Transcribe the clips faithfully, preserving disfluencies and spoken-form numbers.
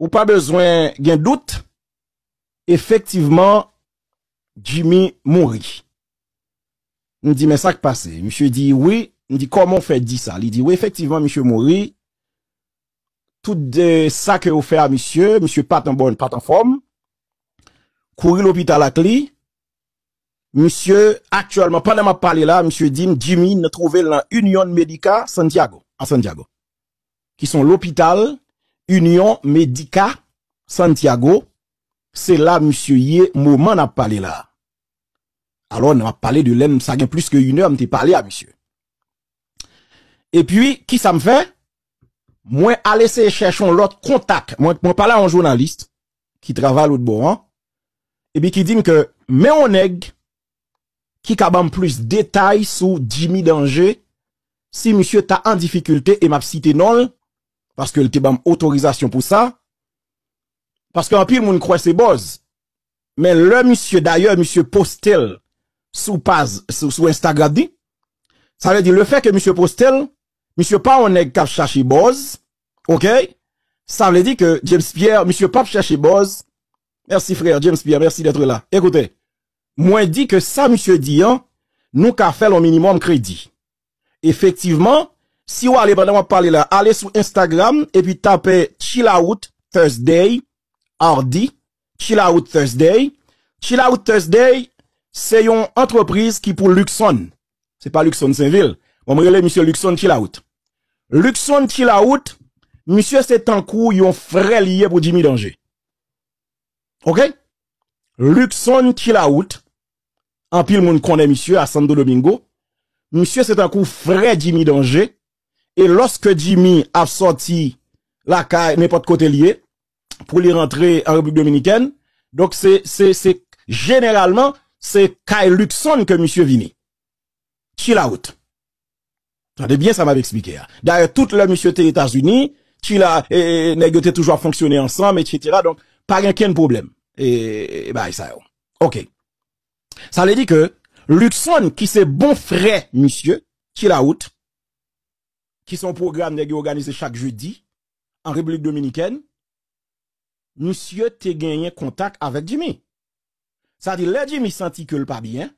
ou pa bezwen gen dout, efektivman, Jimmy mouri. M di, men sa k pase? Misye di, wi. M di, kòman w fè di sa? Li di, wi, efektivman, misye mouri. Tout de sa ke yo fè a misye, misye pa t an bòn, pa t anfòm. Kouri lopital ak li. Misye, aktyèlman, pandan m ap pale la, misye di m, Jimmy, nou twouve l nan Union Medica Santiago, a Santiago, ki se yon lopital Union Medica Santiago. Se la misye ye moman n ap pale la. Alò, n ap pale de lè m, sa gen plis ke inè, m te pale a misye. Epi, kisa m fè? Mwen al eseye chèche yon lòt kontak. Mwen, mwen pale a yon jounalis ki travay lòt bò an, epi ki di m ke men yon nèg ki ka ban m plis detay sou Jimmy Danger, si misye ta an difikilte, e m ap site non l, paske l te ban m otorizasyon pou sa, paske anpil moun kwè se buzz. Men lè misye, dayè, misye poste l sou paj, sou, sou Instagram li, sa vle di, le fè ke misye poste l, misye pa yon nèg k ap chache buzz, oke? Sa vle di ke James Pierre, misye p ap chache buzz. Mèsi, frè James Pierre, mèsi d'être là. Ekoute, mwen di ke sa misye di an, nou ka fè l yon minimòm kredi. Efektivman, si w ale pandan w ap pale la, ale sou Instagram epi tape Chill Out Thursday, R D, Chill Out Thursday. Chill Out Thursday, se yon antrepriz ki pou Luckson. Se pa Luckson Sainvil. Bon, m rele misye Luckson Chill Out. Luckson Chill Out, misye se tankou yon frè li ye pou Jimmy Danger. Oke? Luckson Chill Out, anpil moun konnen misye a Santo Domingo. Misye se tankou frè Jimmy Danger. E lòske Jimmy ap sòti lakay, nenpòt kote l ye, pou li rantre an Repiblik Dominikèn, donk se, se, se, jeneralman, se kay Luckson ke misye vini. Chill Out. Tande byen sa m ap eksplike a. Dayè, tout lè misye te Etazini, Chill Out, e, e, nèg yo te toujou ap fonksyone ansanm, etsetera. Donk, pa gen kenn pwoblèm. E, e, bagay sa yo. Oke. Sa vle di ke Luckson, ki se bon frè misye, Chill Out, ki se yon pwogram nèg yo òganize chak jedi an Repiblik Dominikèn, misye te genyen kontak avèk Jimmy. Sa di, lè Jimmy santi ke l pa byen,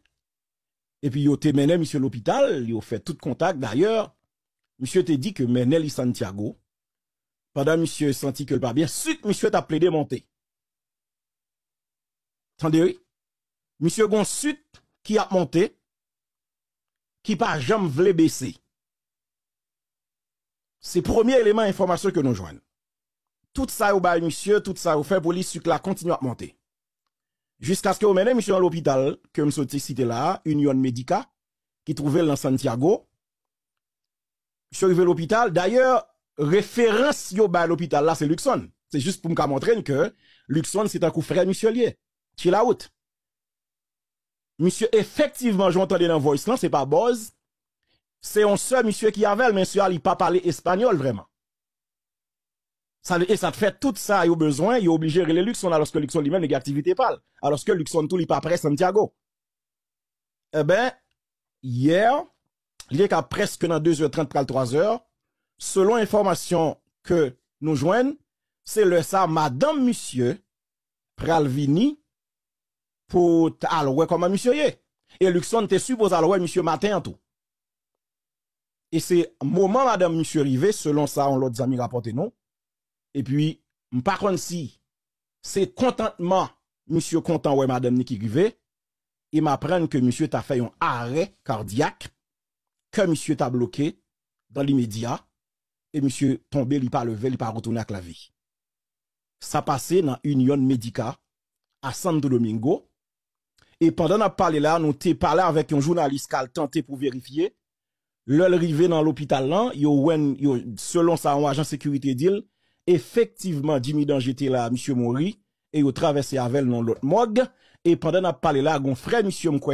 epi yo te mennen misye lopital, yo fè tout kontak. Dayè, misye te di ke mennen li Santiago, pandan misye santi ke l pa byen, sik misye t ap plede monte. Tande wi. Misye gon sik ki ap monte, ki pa janm vle bese. Se premye eleman enfòmasyon ke nou jwenn. Tout sa yo bay misye, tout sa yo fè pou li, sik la kontinye ap monte. Jiskaske yo mennen misye nan lopital ke m soti site la a, Union Medica, ki twouve l nan Santiago. Misye rive lopital. Dayè, referans yo bay lopital la, se Luckson. Se jis pou m ka montre n ke Luckson se tankou frè misye l ye. Chill Out. Misye efektivman, jan w tande nan voice lan, se pa buzz. Se yon sè misye ki avè l, men sè a li pa pale espanyòl vrèman. Sa, e sa t fè tout sa yo bezwen, yo oblije rele Luckson, alòske Luckson li menm li gen aktivite pa l. Alòske Luckson tou li pa prè Santiago. Enben, yè, li te ka prèske nan de zè trant pral twa zè, selon enfòmasyon ke nou jwenn, se lè sa madanm misye pral vini pou t al wè kòman misye ye. E Luckson te sipoze al wè misye maten an tou. E se moman madanm misye rive, selon sa yon lòt zanmi rapòte nou. Epi, m pa konn si se kontantman misye kontan wè madanm ni ki rive, e m aprann ke misye ta fè yon arè kadyak, kè misye ta bloke dan limedya, e misye tonbe, li pa leve, li pa retounen ak lavi. Sa pase nan Union Medica a Santo Domingo. E pandan n ap pale la, nou te pale avèk yon jounalis k al tante pou verifye. Lè l rive nan lopital lan, yo wè n, yo, selon sa yon ajan sekirite di l, efektivman, Jimmy Danger te la, misye mouri, e yo travèse avè l nan lòt mòg. E pandan n ap pale la, gon frè misye, m kwè,